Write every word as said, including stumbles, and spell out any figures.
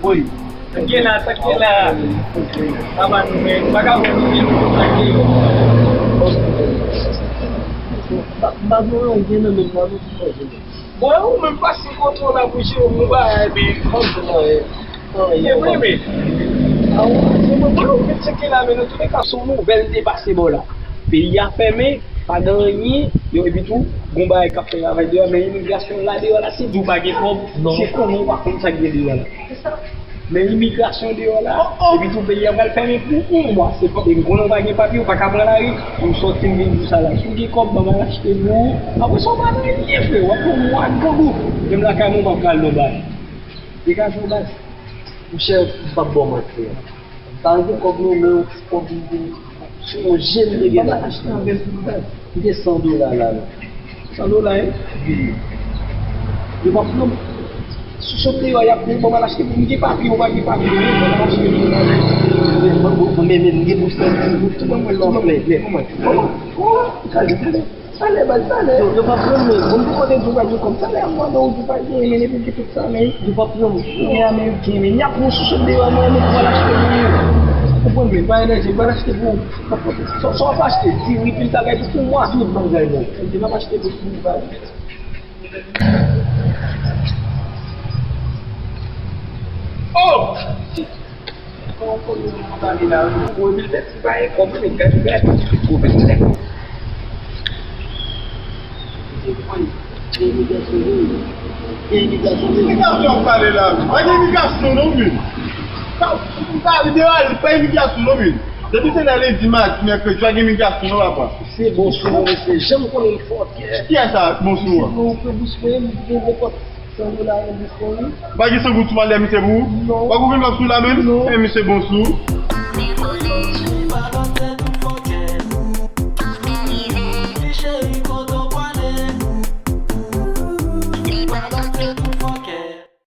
Wi. Tanke la, tanke la. Papa nou men, vagabon nou men, tanke. M pa, m pa gen anyen nan men m la, non, m pa gen. Bon, ou menm pase kote w la pou jere yon bagay, men. M pa gen anyen. Anyen. Se vre, men. A wi, se mwen, mwen, ou vin tcheke la, men nan tou lè ka, se yon nouvèl m te pase bò la. Peyi a fèmen, pa gen anyen, yo, epi tou, gon bagay k ap fè ravaj deyò, men imigrasyon la deyò la, se di w pa gen kòb, se konnen w pa konn sa k gen deyò la. Se sa. Men imigrasyon deyò la, epi tou peyi a pral fèmen pou yon mwa. Se pa, e m konnen w pa gen papye, w pa ka pran lari, m sòti m vin di w sa la. Si w gen kòb, ban m al achte pou ou. Apre sa, w pa nan anyen, frè, w ap yon mwa grangou. Menm lakay mwen, w pa pral nan bagay. Degaje w, baz. Monchè, m p ap ba w manti. M pa gen kòb non, men yon ti kòb m gen. Sou yon je m te gen la. M te san dola la, la. San dola, en? Wi. Yo p ap pran m. Sou sot deyò, y ap pran m, ban m al achte pou m. M gen papye, ou pa gen papye, ban m al achte pou m. Men, men, men, m gen pou sèvi. Tou ban mwen lòflè. Kòman? Kòman? Talè, talè. Talè, baz, talè. Yo, yo p ap pran mwen. Bon, m te konte di w pa gen kòb. Talè, m mande w di w pa gen, men epi m gen tout sa, men. Yo p ap pran mwen. Men Ameriken, men y ap pran sou sot deyò, mwen, men pou al achte pou mwen. Konprann, men, pa enèji, m pral achte pou ou. Sa, sa w ap achte? Diri, pil bagay, tout pou mwen. Tout bagay, non. Ebyen, m ap achte pou ou, baz. Oh! Imigrasyon ap pale la, men. Pa gen imigrasyon non, men. Sa, sa, li deraje, pa imigrasyon non, men. Depi se nan lendi, madi, mèkredi, pa gen imigrasyon non, papa. Se bon sou mwen, mesye. Jan m konnen m fò, kè. Kiyès sa, bon sou an? Mesye, bon, ou fè bouch mwen, m gen nenpòt san dola nan bouch mwen, wi. Pa gen san goud sou malè misye pou ou? Non. Pa gen okenn kòb sou la menm? Non. E misye bon sou.